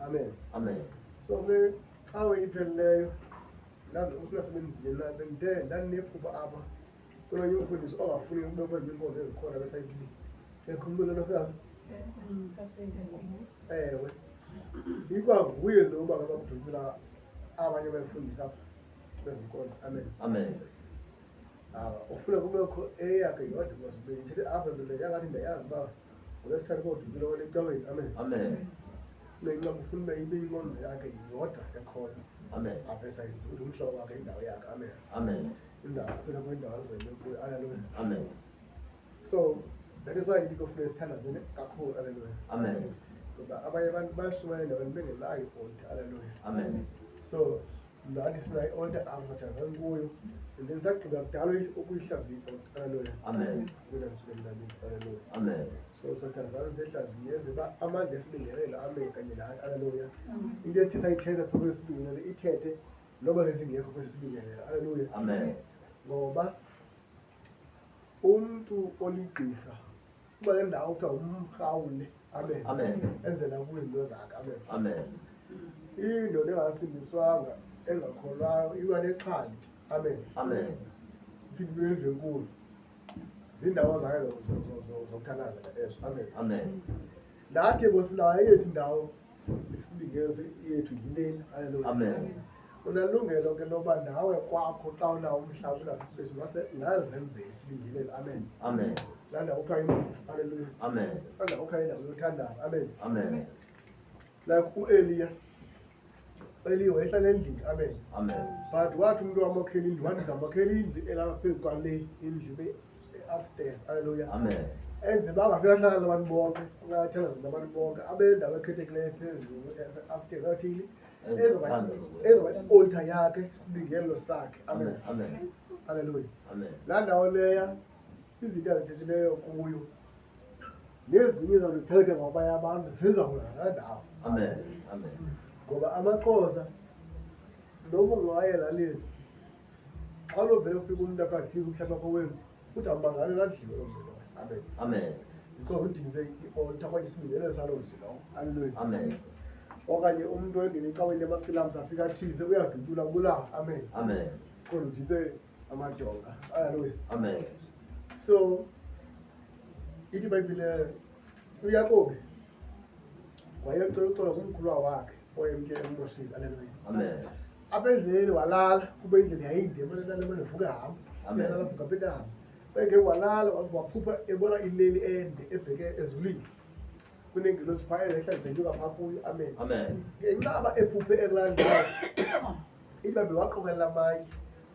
Amen. Amen. So kule cawe iphelileyo bendide ndandinephupha apha kulonye umfundisi ongafuni ube kwenye inkonzo ezikhona besayisini. Ekhumbula nto sazi? Ewe. Ikwanguye lo uba ngabakudubula abanye befundisi apha kwezinkonzo. Amen. Amen. Aba ufuna kubekho eyakhe yodwa because bendithethe apha nto leyo yangathi ndiyayazi uba ngolwesithathu kodubula wena ecaweni. Amen. Amen. Ngenxa ufuna uba ibe inkonzo yakhe yodwa ekhoyo. Amen. Apha esayisini ukuthi umhlobo wakhe indawo yakhe. Amen. Amen. Indawo kuphela kwindawo azelwe kuyo. Haleluya. Amen. So that is why ndithi kufuneka sithandazele kakhulu. Haleluya. Amen. Ngoba abanye abantu bayashumayela endaweni bengenayo i-altar. Haleluya. Amen. So nathi sinayo i-altar apha sathandazani kuyo and then sagqiba kudala ukuyihlaziya i-altar. Haleluya. Amen. Kunansuku emnabini. Haleluya. Amen. So sathandazani sehlaziye yenze uba amandla esibingelelo ame kanye nathi. Haleluya. Into esithe sayithetha phambi kwesibingelelo ithethe noba sesingekho kwesi sibingelelo. Haleluya. Amen. Ngoba umntu oligqirha uba nendawo kuthiwa umrhawule. Amen. Amen. Enzela kuyo izinto zakhe. Amen. Amen. Indoda engasindiswanga engakholwayo iba nexhanti. Amen. Amen. Iphinde ibe nendlu enkulu. Ziindawo zakhe zokuthandaza ezo. Amen. Amen. Nathi ke sinayo eyethu indawo isibingelelo yethu yilena. Haleluya. Amen. Unalungelo ke loba nawe kwakho xa unawo umhlaba unaso isibesi ungazenzela isibingelelo. Amen. Amen. Laa ndawo kuthiwa imvu. Haleluya. Amen. Laa ndawo kuthiwa indawo yothandaza. Amen. Amen. Like uEliya. Eliya wayehlala endlini. Amen. Amen. But wathi umntu wamakhela indlu, wathi ndizamakhela indlu elapha phezu kwale indlu ibe upstairs. Haleluya. Amen. Enze uba angafika ahlala nabantu bonke, angathandaza nabantu bonke, abe nendawo ekhethekileyo phezulu upstairs athini ezoba i-altar yakhe, isibingelelo sakhe. Amen. Amen. Haleluya. Amen. Laa ndawo leya izinto azithethileyo kuyo nezinye zazithetha ngabanye abantu ziza kulaa ndawo. Amen. Amen. Ngoba amaXhosa noba ungaya elalini xa unovele ufika umntu apha athile umhlaba kowenu uthi awumangale ladliwe loo mntu lowo. Amen. Amen. Because udinise i-altar okanye isibingelelo saloo mzi lowo. Haleluya. Amen. Okanye umntu engene ecaweni yamasilamsi afika athise uyadudula ubulawa. Amen. Amen. Kodwa udise amadonga. Haleluya. Amen. So ithi iBhayibhile uYakobi wayecela uxolo kumkhuluwa wakhe owayemke emmoshile. Haleluya. Amen. Apha endleleni walala kuba indlela yayinde, emane emane vuka ehamba. Amen. Uyalala vuka apha ehamba. Eke walala waphupha ebona ileli ende ebheke ezulwini. Kunengelosi phaa ehla zenyuka phaa kuyo. Amen. Amen. Ngenxa ephuphe ekulaa ndawo, iBhayibhile waqokelela amatye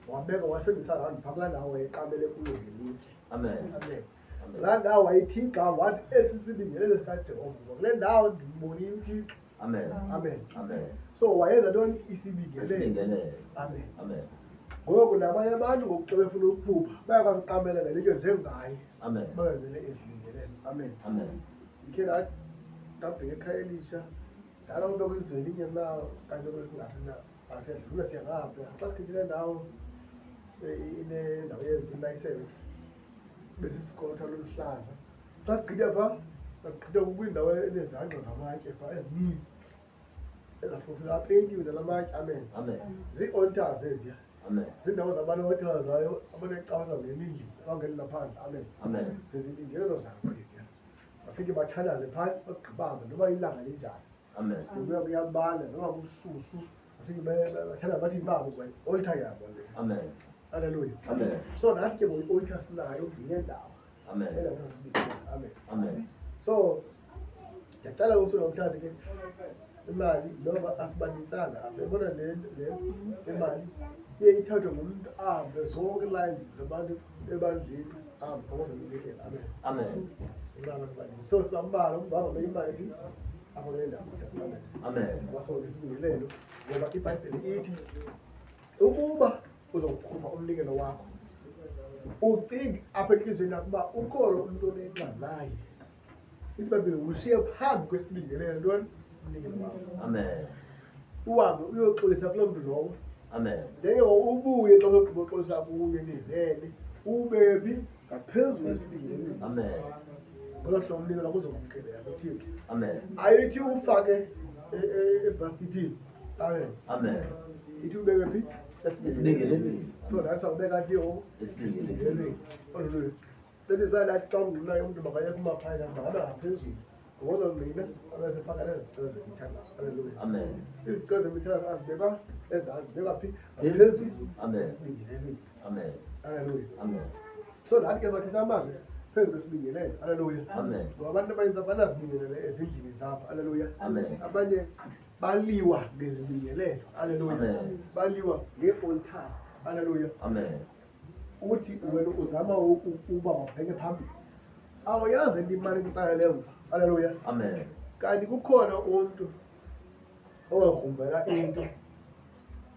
wabeka wasebenzisa round phaa kulaa ndawo wayeqamele kuyo ngelitye. Amen. Amen. Amen. Laa ndawo wayithi igama wathi esi sibingelelo sikaJehova ngoba kule ndawo ndimbonile uThixo. Amen. Amen. Amen. So wayenza ntoni? Isibingelelo. Isibingelelo. Amen. Amen. Ngoku nabanye abantu ngoku xa befuna ukuphupha bayakwazi uqamela ngelitye njengaye. Amen. Bayenzele izibingelelo. Amen. Amen. Ndikhe ndabheka ekhaya elitsha ndala ube kwizwe elinye na kanti kwesingathi na asedlula siya ngapha xa sikhethile ndawo inendawo yezi-license besisikotha loluhlaza xa sigqitha phaa sagqitha kwindawo enezangqa zamatye phaa ezininzi ezafofela apeyintiwe nala matye. Amen. Amen. Zii-altars eziya. Amen. Ziindawo zabantu abathandazayo abanecawa zangena endlini abangenela phandle. Amen. Amen. Zizibingelelo zabo eziya, bafike bathandaze phaa bagqibambe noba ilanga linjani. Amen. Nokuya kuyabanda noba kususu bafike bathandaze bathi babo kwa i-altar yabo le. Amen. Haleluya. Amen. So nathi ke ngoku i-altar sinayo yile ndawo. Amen. Endawo sibingelelo. Amen. Amen. So ndiyacela ukuthi namhlanje ke imali noba asibanintsanga apha yabona le imali iye ithathwe ngumntu ahambe zonke lines zabantu ebandleni ahambe ngokuze umnikelo. Amen. Amen. Ngenxa yabantu abaninzi. So sibambala umntu angabeka imali phi apha kule ndawo. Amen. Amen. Masonke isibingelelo ngoba iBhayibhile ithi ukuba uzokukhupha umnikelo wakho ucinge apha entliziyweni yakho uba ukhona umntu onenxa naye, ithi iBhayibhile wushiye phambi kwesibingelelo ntoni umnikelo wakho. Amen. Uhambe uyoxolisa kuloo mntu lowo. Amen. Then ke ngoku ubuye xa usogqiba uxolisa kuye nivele ube phi ngaphezulu esibingelelweni. Amen. Ngolo hlobo umnikelo wakho uzokwamkeleka kuThixo. Amen. Ayithi ufake ebhaskithini. Amen. Amen. Ithi ubeke phi? Esibingelelweni. So nathi sawubeka phi o? Esibingelelweni. Hallelujah. That is why lathi xa ungulayo umntu makaye kumaphayina makabe ngaphezulu. Ngoba mina abesefaka nezicelo zemithandazo. Hallelujah. Amen. Izicelo zemithandazo azibekwa ezantsi, zibekwa phi? Ngaphezulu. Amen. Esibingelelweni. Amen. Hallelujah. Amen. So nathi ke sathetha amazwi phezu kwesibingelelo. Hallelujah. Amen. Ngoba abantu abaninzi abanazibingelelo ezindlini zabo. Hallelujah. Amen. Abanye baliwa ngezibingelelo. Hallelujah. Amen. Baliwa ngee-altars. Hallelujah. Amen. Uthi wena uzama uba mabheke phambili. Awuyazi into imane ikutsalela emva. Hallelujah. Amen. Kanti kukhona umntu owagrumbela into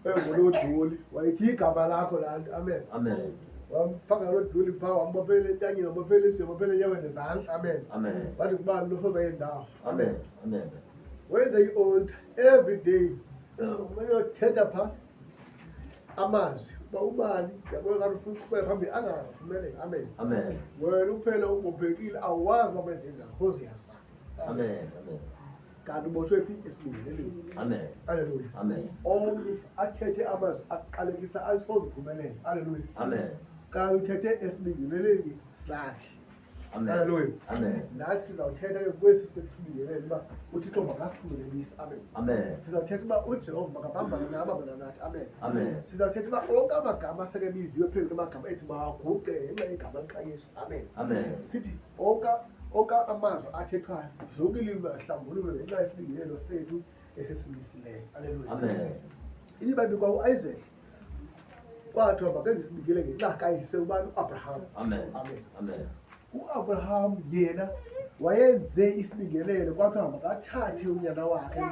enguloduli wayithi igama lakho laa nto. Amen. Amen. Wamfaka loo duli phaa, wambophela entanyeni, wambophela esweni, wambophela enyaweni nezandla. Amen. Amen. Wathi kubani lo soza yendawo. Amen. Amen. Wenza i-altar every day. Kumele uyothetha phaa amazwi uba ubani yabona kanti ufuna uqhubeka phambili angaziphumeleli. Amen. Amen. Wena uphela ubophekile awazi uba benze njani because uyazama. Amen. Amen. Kanti ubotshwe phi? Esibingelelweni. Amen. Hallelujah. Amen. Omnye athethe amazwi aqalekisa asoze uphumelele. Hallelujah. Amen. Kanti uthethe esibingelelweni sakhe. Amen. Hallelujah. Amen. Nathi sizawuthetha ke kwesi sibingelelo uba uThixo makasiphumelelise. Amen. Amen. Sizawuthetha uba uJehova makabambane nabo abana nathi. Amen. Amen. Sizawuthetha uba onke amagama asekebiziwe phezu kwamagama ethi mawaguqe ngenxa yegama likaYesu. Amen. Amen. Sithi onke amazwi athethwayo zonke iilwimi ahlambululwe ngenxa yesibingelelo sethu esisimisileyo. Hallelujah. Amen. IBhayibhile kwa uIsaac kwathiwa makenze isibingelelo ngenxa kayise ubani? uAbraham. Amen. Amen. Amen. uAbraham yena wayenze isibingelelo kwathiwa makathathe unyana wakhe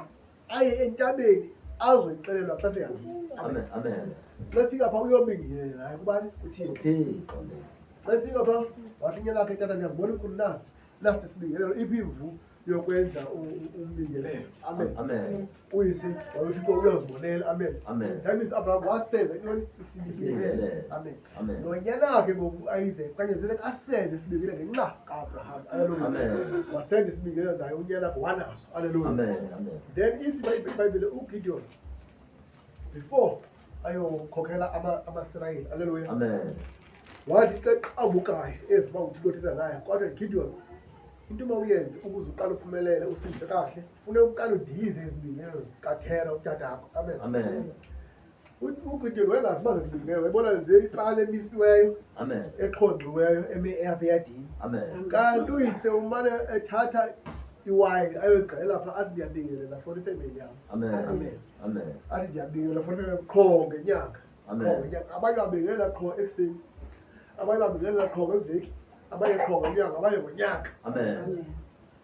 aye entabeni azoyixelelwa xa sehambile. Amen. Amen. Xa efika phaa uyobingelela naye kubani? KuThixo. uThixo. Amen. Xa efika phaa wathi unyana wakhe, tata ndiyakubona inkulu nasi nasi isibingelelo, iphi imvu yokwenza umbingelelo. Amen. Amen. Uyise wayethi uyazibonela. Amen. Amen. That means Abraham wasenza intoni? Isibingelelo. Isibingelelo. Amen. Amen. Nonyana wakhe ngoku uIsaac kwanyanzeleka asenze isibingelelo ngenxa kaAbraham. Hallelujah. Amen. Wasenza isibingelelo naye unyana wakhe wanaso. Hallelujah. Amen. Amen. Then ithi iBhayibhile uGideon before ayokhokhela amaSirayeli. Hallelujah. Amen. Wathi xa eqabukayo eva uba uThixo uthetha naye, kodwa Gideon into mawuyenze ukuze uqale uphumelele usindise kahle funeka uqale udilize izibingelelo zikaThera utatakho. Amen. Amen. UGideon wayengazi uba zezibingelelo, wayebona nje ipala emisiweyo Amen. exhonxiweyo emi apha eyadini. Amen. Kanti uyise umane ethatha iwayini ayoyigalela phaa athi ndiyabingelela for ifemeli yam. Amen. Amen. Amen. Athi ndiyabingelela for ifemeli yam qho ngenyanga. Amen. Qho ngenyanga. Abanye babingelela qho ekuseni, abanye babingelela qho ngeveki, abanye qho ngenyanga, abanye ngonyaka. Amen.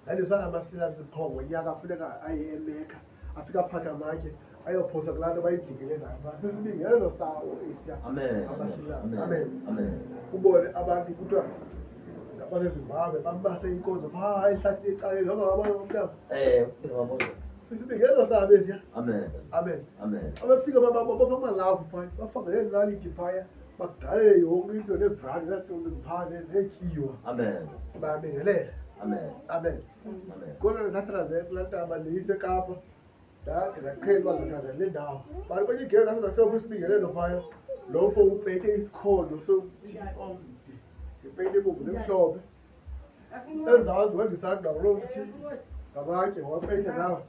That is why amaSilamsi qho ngonyaka funeka aye eMecca, afike aphathe amatye ayophosa kulaa nto bayijikelezayo phaa. Sisibingelelo sawo esiya Amen. amaSilamsi. Amen. Amen. Amen. Ubone abantu kuthiwa ngabaseZimbabwe bambase inkonzo phaa ehlathini ecaleni, noba ngabona ngomntana. Ngiyabona. Sisibingelelo sabo esiya. Amen. Amen. Amen. Abafika babopha amalaphu phaya, bafake neenaliti phaya, bagalele yonke into neebrandi neetonto phaa neetyiwa. Amen. Bayabingelela. Amen. Amen. Amen. Kodwa ndisathandazela kulaa ntaba le iseKapa, ndade ndaqhela uba ndithandazela le ndawo. But kwenye igelo ndase ndafika kwisibingelelo phaya, lo mfo upete isikhondo somthi omde, ngepeyinti ebomvu nemhlophe. Ezantsi wenza isandla ngulo mthi ngamatye wapeyinta nawe.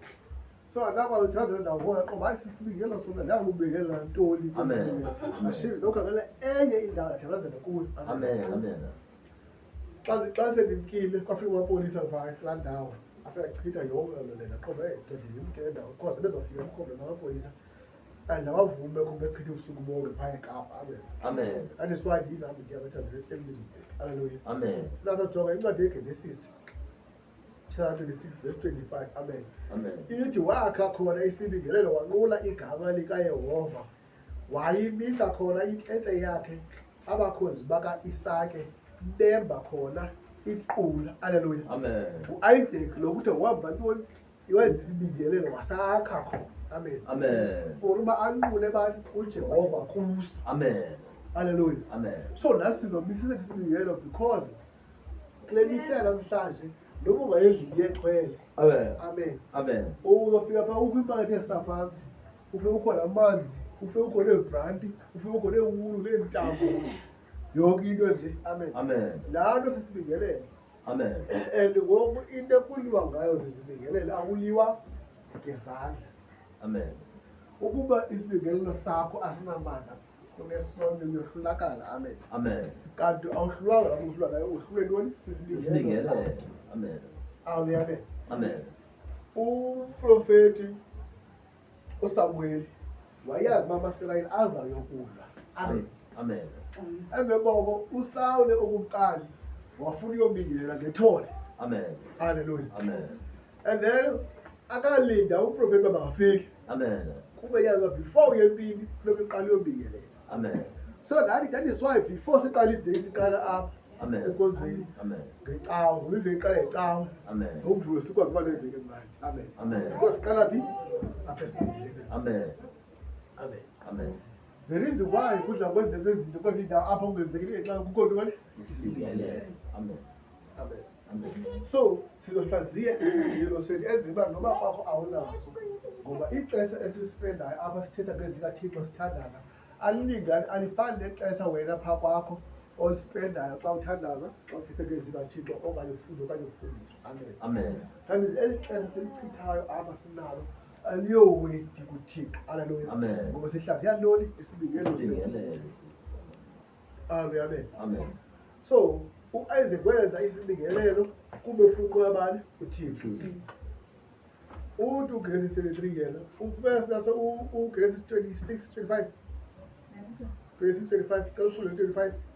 So andakwazi uthandazela ndawo ngoba ndaqonda hayi sisibingelelo sona ndakubingelela ntoni. Amen. Ashiye ndokhangela enye indawo ndathandazela kuyo. Amen. Amen. Xa sendimkile kwafika amapolisa phaa kulaa ndawo, afika achitha yonke loo nto leyo. Ndaqonda eyi ncede ndimke le ndawo because bezofika umrhobhe namapolisa and abavume kum bechithe ubusuku bonke phaa eKapa. Amen. Amen. That is why ndiyinambi ndiyabathandazela eMuizenberg. Hallelujah. Amen. Sinazojonga incwadi yeGenesis chapter 26 verse 25. Amen. Amen. Ithi wakha khona isibingelelo wanqula igama likaYehova, wayimisa khona intente yakhe, abakhonzi baka-Isake bemba khona iqula. Hallelujah. Amen. UIsaac lo kuthiwa wamba ntoni? Wenza isibingelelo wasakha khona. Amen. Amen. For uba anqule bani? uJehova kuso. Amen. Hallelujah. Amen. So nathi sizomisa isibingelelo because Kule mihla yanamhlanje noba ungayendlini yexhwele. Amen. Amen. Amen. Uzofika phaa ukho iimpakethe ezisaphantsi, ufike kukho namanzi, ufike kukho neebranti, ufike kukho neewulu neentambo, yonke into nje. Amen. Amen. Laa nto sisibingelelo. Amen. And ngoku into ekuliwa ngayo zizibingelelo, akuliwa ngezandla. Amen. Ukuba isibingelelo sakho asinamandla, unesono, uyohlulakala. Amen. Amen. Kanti awuhlulwanga lapho uhlulwa ngayo, uhlulwe ntoni? Sisibingelelo sakho. Isibingelelo. Amen. Amen. Amen. Umprofeti uSamuweli wayazi uba amaSirayeli azawuyokulwa. Amen. Amen. Emveni koko uSawule okumkani wafuna uyobingelela ngethole. Amen. Haleluya. Amen. And then akalinda umprofeti uba makafike. Amen. Kube yazi uba before uye empini funeka uqale uyobingelela. Amen. So that is why before siqala iveki siqala apha Amen. enkonzweni Amen. ngecawa, ngoba iveki iqala ngecawa. Amen. NgoMvulo sikwazi uba neveki emnandi. Amen. Amen. Because siqala phi? Apha esibingelelweni. Amen. Amen. Amen. The reason why kudla kwenzeka izinto kwezinye iindawo apho kungenzeki ngenxa kukho ntoni? Isibingelelo. Amen. Amen. Amen. So sizohlaziya isibingelelo sethu eziba noba kwakho awunaso, ngoba ixesha esilispendayo apha sithetha ngezikaThixo sithandaza alilingani, alifani nexesha wena phaa kwakho olispendayo xa uthandaza, xa uthetha ngezikaThixo okanye ufunda okanye ufundiswa. Amen. Amen. That means eli xesha silichithayo apha sinalo aliyo-waste kuThixo. Haleluya. Amen. Ngoba sihlaziya ntoni? Isibingelelo sethu. Isibingelelo. Amen. Amen. Amen. So uIsaac wenza isibingelelo kube ufuna abani? UThixo. Uthi uGenesis 33 yena ufika naso uGenesis 26 25, 26 25, cela ufunde 25.